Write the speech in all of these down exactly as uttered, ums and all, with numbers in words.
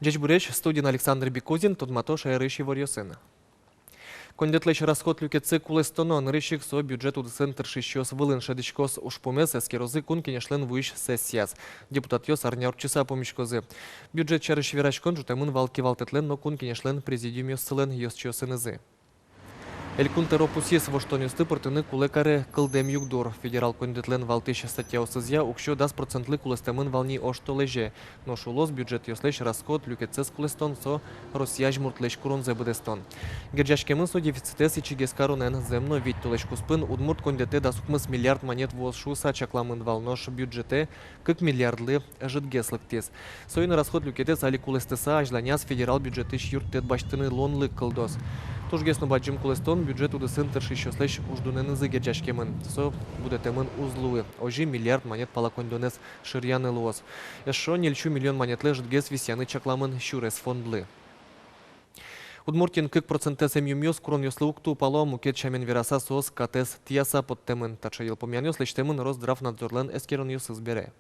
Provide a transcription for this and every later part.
Ӟечбуресь! Студиын Александр Бекузин. Тодмато шаерысь иворъёсын. Коньдэтлэсь расход люкетсэ кулэстоно. Нырысь ик со бюджет удысын тыршисьёс вылын шӧдӥськоз. Ужпумез эскерозы Кун Кенешлэн вуись сессияз. Депутатъёс арня ортчыса пумиськозы. Бюджет сярысь вераськон ӝутэмын вал Кивалтэтлэн но Кун Кенешлэн президиумъёссылэн ёзчиосынызы. Элькун тӧро пусйиз: воштонъёсты пыртыны кулэ каре кылдэм югдур. Федерал коньдэтлэн валтӥсь статьяосызъя уксё дас процентлы кулэстэмын вал ни оштолэзе. Нош улос бюджетъёслэсь расход люкетсэс кулэстон — со Россия азьмуртлэсь куронзэ быдэстон. Герӟаськемын со дефицитэз ичигес каронэн. Зэм но, вить толэзь куспын удмурт коньдэтэ дас укмыс миллиард манет вуоз шуыса чакламын вал, нош бюджетэ кык миллиардлы ӧжытгес лыктӥз. Соин расход люкетэз али кулэстыса, азьланяз федерал бюджетысь юрттэт басьтыны луонлык кылдоз. Тужгес но бадӟым кулэстон бюджет удысын тыршисьёслэсь уждунэнызы герӟаськемын. Со будэтэмын уз луы. Озьы миллиард манет пала коньдонэз шыръяны луоз. Эшшо ньыльсю миллион манетлы ӧжытгес висъяны чакламын сюрес фондлы. Удмуртиын кык процентэз эмъюмъёс куронъёслы уг тупало. Мукет сямен вераса, соос катэз тӥяса поттэмын. Таӵе йылпумъянъёс лэсьтэмын Росздравнадзорлэн эскеронъёсыз бере.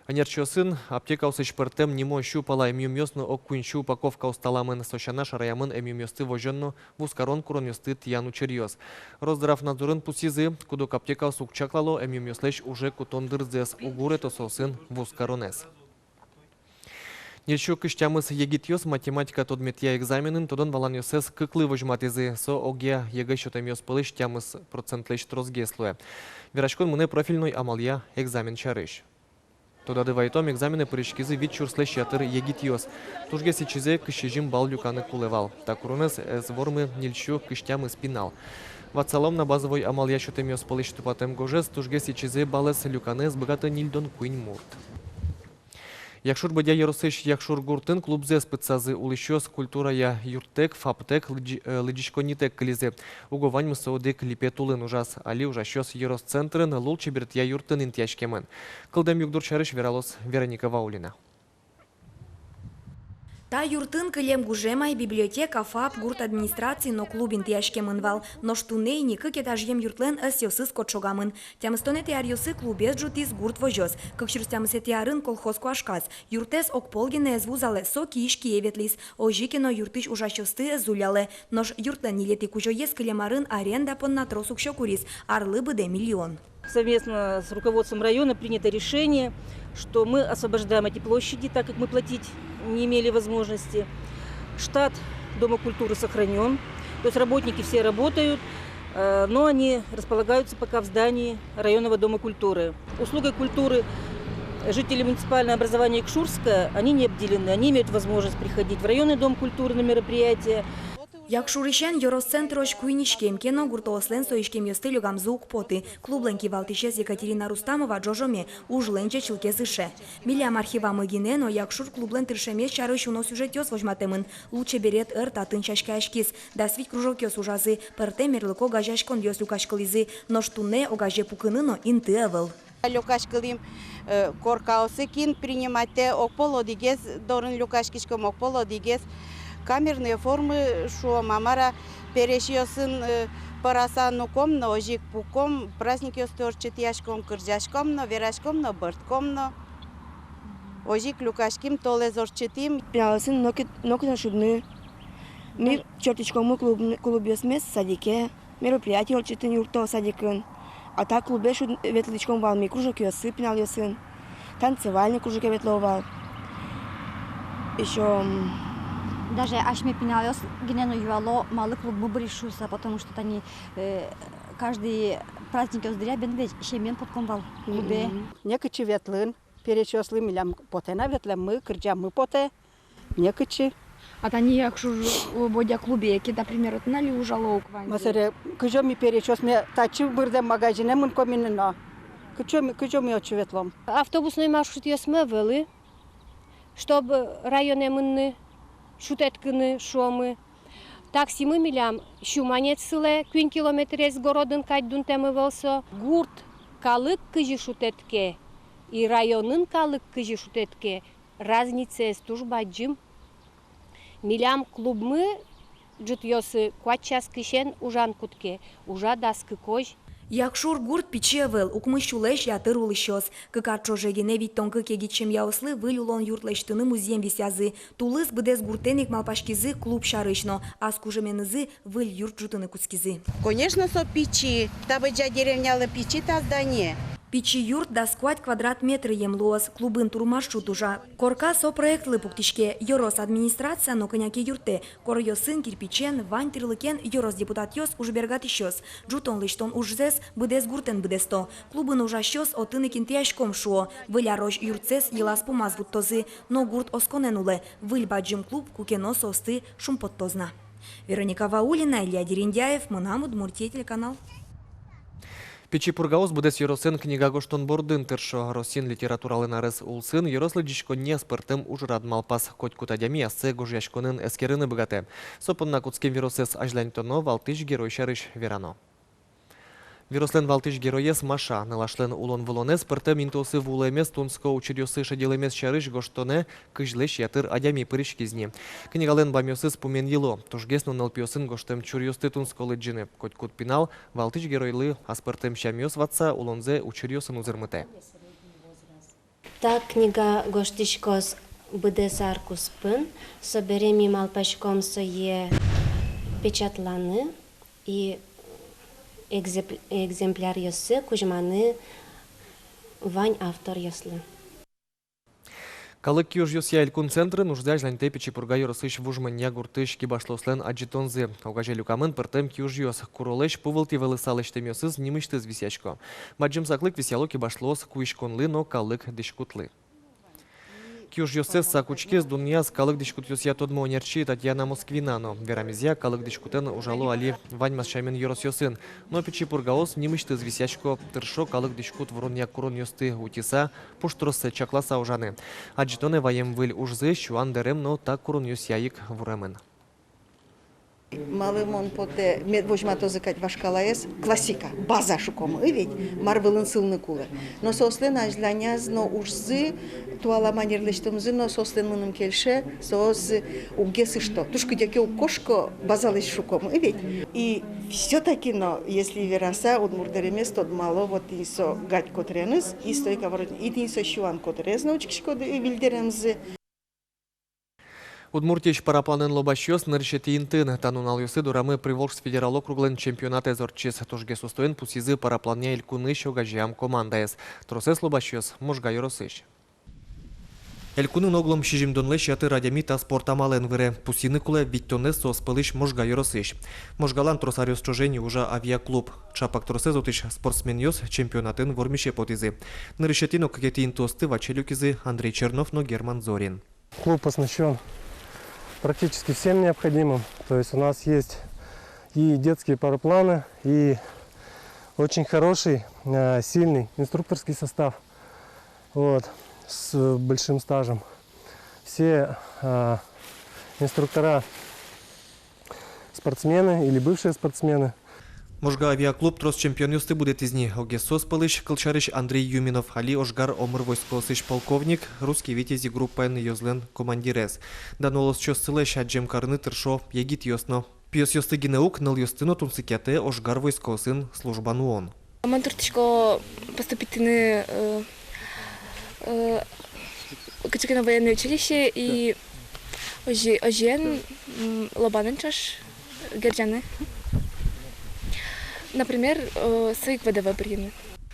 Ӧнерчиосын аптекаосысь пӧртэм нимо сю пала эмъюмъёс но ог куинь сю упаковка усталамын. Со сяна, шараямын эмъюмъёсты возён но вузкарон куронъёсты тӥян учыръёс. Росздравнадзорын пусйизы: куд-ог аптекаос уг чаклало эмъюмъёслэсь уже кутон дырзэс, уг уре-то соосын вузкаронэз. Ньыльсю кызь тямыс егитъёс математика тодметъя экзаменын тодон-валанъёссэс кыклы возьматӥзы. Со огъя ЕГЭ сётэмъёс пӧлысь тямыс процентлэсь тросгес луэ. Вераськон мынэ профильной амалъя экзамен сярысь. Тодады вайытом: экзаменэ пыриськизы вить сюрслэсь ятыр егитъёс. Тужгес ичизэ кызь сизьым балл люканы кулэ вал. Та куронэз ӧз вормы ньыльсю кызь тямыс пинал. Ватсалом на: базовой амалъя сётэмъёс пӧлысь тупатэм гожез тужгес ичизэ баллэз люканы ӧз быгаты ньыльдон куинь мурт. Якшур-Бӧдья ёросысь Якшур гуртын клубзэс пытсазы. Улӥсьёс культурая юрттэк, ФАПтэк, лыдӟи-, э, лыдӟиськоннитэк кылизы. Уго ваньмыз со одӥг липет улын ужаз. Али ужасьёс ёрос центрын, лулчеберетъя юртын интыяськемын. Кылдэм югдур сярысь вералоз Вероника Ваулина. Та юртын кылем гужем ай библиотека, ФАП, гурт администраци но клуб интыяськемын вал. Нош туннэ ини кык этажъем юртлэн ӧсъёсыз котшогамын. Тямыстонэтӥ аръёсы клубез ӝутӥз гурт возёс. Кык сюрс тямысэтӥ арын колхоз куашказ. Юртэз огпол гинэ ӧз вузалэ, со киысь кие ветлӥз. Озьы ке но, юртысь ужасьёсты ӧз уллялэ. Нош юртлэн ньылетӥ кузёез кылем арын аренда понна трос уксё куриз, арлы быдэ миллион. Совместно с руководством района принято решение, что мы освобождаем эти площади, так как мы платить не имели возможности. Штат Дома культуры сохранён, то есть работники все работают, э, но они располагаются пока в здании районного дома культуры. Услугой культуры жители муниципального образования Якшурское, они не обделены, они имеют возможность приходить в районный дом культуры на мероприятия. Якшурысен ёрос центрозь куинь иськем ке но, гуртоослэн со иськемъёсты лёгамзы уг поты. Клублэн кивалтӥсез Екатерина Рустамова ӝожоме, ужлэн ӟечлыкез ыше. Милям архивамы гинэ но Якшур клублэн тыршемез сярысь уно сюжетъёс возьматэмын. Лулчеберет ӧр татын сяськаяськиз. Дас вить кружокъёс ужазы, пӧртэм мерлыко огазеяськонъёс люкаськылӥзы. Нош туннэ огазе пукыны но инты ӧвӧл. Люкаськылӥм, э, коркаосы, кин приниматьтэ, огпол одӥгез дорын люкаськиськом, огпол одӥгез. Камерные формы шуом, а мар-а, пересьёсын, э, пӧраса нуком но, озьы ик пуком, праздникъёсты ортчытъяськом, кырӟаськом но, вераськом но, бӧрдком но. Озьы ик люкаським, толэз ортчытӥм. Пиналъёсын нокыт, нокытын шудыны. Ми чортӥськомы клуб, клубъёсмес садике. Мероприятие ортчытыны юртто садикын. А так клубе шуд-, ветлӥськом вал ми кружокъёсы пиналъёсын. Танцевальный кружоке ветло вал. Ещё, м, даже асьме пиналъёс гинэ но юало, малы клубмы быриз шуыса, потому что тани, э, каждый праздникъёс дыръя бен ведь семьяен потӥськом вал клубе. Мгм. Некытчы ветлыны. Пересьёслы милям потэ на, ветлэммы, кырӟаммы потэ. Некытчы. А тани Якшур-Бӧдья клубе ке, например, отын али ужало ук ваньзы. Ма, собере кызьы ми пересьёсме татчы бырдэм магазинэ мынӥськом ини но. Кызьы ми, кызьы ми отчы ветлом. Автобусной маршрутъёсмы ӧвӧл, чтоб районэ мыныны, шутэтскыны, шуомы. Таксимы милям сю манет сылэ, куинь километрез городын кадь дунтэм ӧвӧл со. Гурт калык кызьы шутэтске и районын калык кызьы шутэтске, разницаез туж бадӟым. Милям клубмы ӝытъёсы куать часкысен ужан кутске, ужа дас кыкозь. Якшур гурт пичи ӧвӧл, укмыс сюлэсь ятыр улӥсьёс. Кык ар ӵоже гинэ витьтон кык егит семьяослы выль улон юрт лэсьтыны музъем висъязы. Тулыс быдэс гуртэн ик малпаськизы клуб сярысь но, ас кужыменызы выль юрт ӝутыны кутскизы. Конечно, со пичи, табере деревнялы пичи та здание. Пичи юрт дас куать квадрат метръем луоз, клубын турмаршрут ужа. Корка со проектлы пуктӥське, ёрос администрация но кӧня ке юрттэ. Коръёсын, кирпичен, вань тӥрлыкен ёрос депутатъёс, ужбергатӥсьёс. Ӝутон-лэсьтон ужзэс быдэс гуртэн быдэсто. Клубын ужасьёс отын ик интыяськом шуо. Выль арозь юртсэс йылаз-пумаз вуттозы, но гурт осконэн улэ. Выль бадӟым клуб куке но соосты шумпоттоз на. Вероника Ваулина, Илья Дерендяев, «Мынам Удмуртие» телеканал. Пичи Пургаос быдэс ёросэн книга гожтон бордын тыршо. Россиын литературалэн арез улсын ёрос лыдӟиськонни аспӧртэм ужрад малпаз. Котькуд адями ассэ гожъяськонын эскерыны быгатэ. Со понна кутскем веросэз азьланьтоно, валтӥсь герой сярысь верано. Верослэн валтӥсь героез Маша. Нылашлэн улон-вылонэз, пӧртэм интыосы вуылэмез, тунсыко учыръёсы шедьылэмез сярысь гожтонэ кызьлэсь ятыр адями пыриськиз ни. Книгалэн бамъёсыз пумен йыло. Тужгес но нылпиосын гожтэм чуръёсты тунсыко лыдӟыны. Котькуд пинал валтӥсь геройлы аспӧртэм сямъёс ватса, улонзэ учыръёсын узырмытэ. Та книга гожтӥськоз быдэс ар куспын, собере ми малпаськом сое печатланы и экземпл-, экземпляръёссэ кузьманы вань авторъёслы. Калык киужъёсъя элькун центрын ужзэ азьланьтэ Пичи Пурга ёросысь Вуж Монья гуртысь кибашлыослэн адӟытонзы. Огазе люкамын пӧртэм киужъёс. Куролэсь пу вылтӥ вӧлыса лэсьтэмъёсыз нимысьтыз висъясько. Бадӟым саклык висъяло кибашлыос куиськонлы но калык дӥськутлы. Киужъёссэс сак учкиз, дунъяз калык дӥськутъёсъя тодмо ӧнерчи Татьяна Москвина но. Верамезъя, калык дӥськутэн ужало али ваньмаз сямен ёросъёсын. Но Пичи Пургаос нимысьтыз висъясько, тыршо калык дӥськут вуронъя куронъёсты утьыса, пуштроссэ чакласа ужаны. Адӟытонэ ваем выль ужзы сюан дэрем но та куронъёсъя ик вуремын. Малы мон потэ, мед возьматозы кадь вашкалаез, классика, база шуком, ы ведь, мар вылын сылыны кулэ. Но соослэн азьланяз но ужзы, туала манер лэсьтэмзы но соослэн мыным кельше, соос уг гес ышто. Туж кыдёке уг кошко базалэсь шуком, ы ведь. И всё-таки но, если вераса, удмурт дэремез тодмало, вот тӥни со гадь котыреныз, и стойка воротни-, и тӥни со сюан котырез но учкиськоды, и выль дэремзы. Удмуртиысь парапланэн лобасьёс нырысетӥ интыын. Та нуналъёсы дорамы Приволжск федерал округлэн чемпионатэз ортчиз. Тужгес устоен пусйизы парапланъя элькунысь огазеям командаез. Тросэз лобасьёс Можга ёросысь. Элькунын оглом сизьымдонлэсь ятыр адями та спорт амалэн выре. Пусйыны кулэ, витьтонэз соос пӧлысь Можга ёросысь. Можгалань трос аръёс ӵоже ини ужа авиаклуб. Ӵапак тросэз отысь спортсменъёс чемпионатын вормисе потӥзы. Нырысетӥ но кыкетӥ интыосты ваче люкизы Андрей Чернов но Герман Зорин. Клуб оснащён практически всем необходимым. То есть у нас есть и детские парапланы, и очень хороший, э, сильный инструкторский состав. Вот, с большим стажем. Все, э, инструктора спортсмены или бывшие спортсмены. Можга авиаклуб трос чемпионъёсты будэтӥз ни. Огез соос пӧлысь, кылсярысь, Андрей Юминов, али Ожгар омыр войскоосысь полковник, «Русский Витязи» группаын ёзлэн командирез. Дано улосчиос сылэ адӟем карыны тыршо егитъёс но. Пиосъёсты гинэ уг, нылъёсты но тунсыкъятэ Ожгар войскоосын служба нуон. Мон турттӥсько поступитьтыны, э, э, кыӵе ке но военное училище и озьы, озьыен, м, лобанэн ӵош герӟаны. Например, э, со ик ВДВ бырйыны.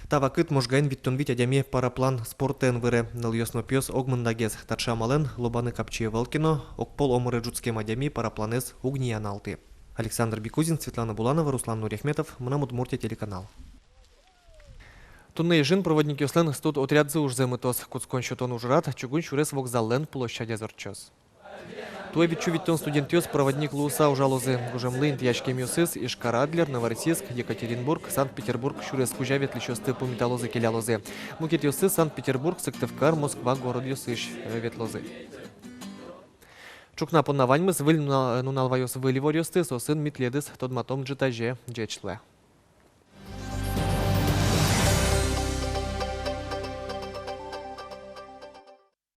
Та вакыт Можгаын витьтон вить адями параплан спортэн выре, нылъёс но пиос огмындагес. Таӵе амалэн лобаны капчи ӧвӧл ке но, огпол омыре ӝутскем адями парапланэз уг ни аналты. Александр Бекузин, Светлана Буланова, Руслан Нуриахметов, «Мынам Удмуртие» телеканал. Туннэ Ижын проводникъёслэн студотрядзы ужзэ мытоз. Кутскон сётон ужрад Чугун сюрес вокзаллэн площадез ортчоз. Туэ витьсю витьтон студентъёс проводник луыса ужалозы. Гужемлы интыяськемъёсыз Ижкар, Адлер, Новороссийск, Екатеринбург, Санкт-Петербург сюрес кузя ветлӥсьёсты пумиталозы-келялозы. Мукетъёсыз Санкт-Петербург, Сыктывкар, Москва городъёсысь, э, ветлозы. Ӵукна понна ваньмыз. Выль нуна-, нунал ваёз выль иворъёсты, соосын ми тӥледыз тодматом ӝытазе. Ӟеч луэ.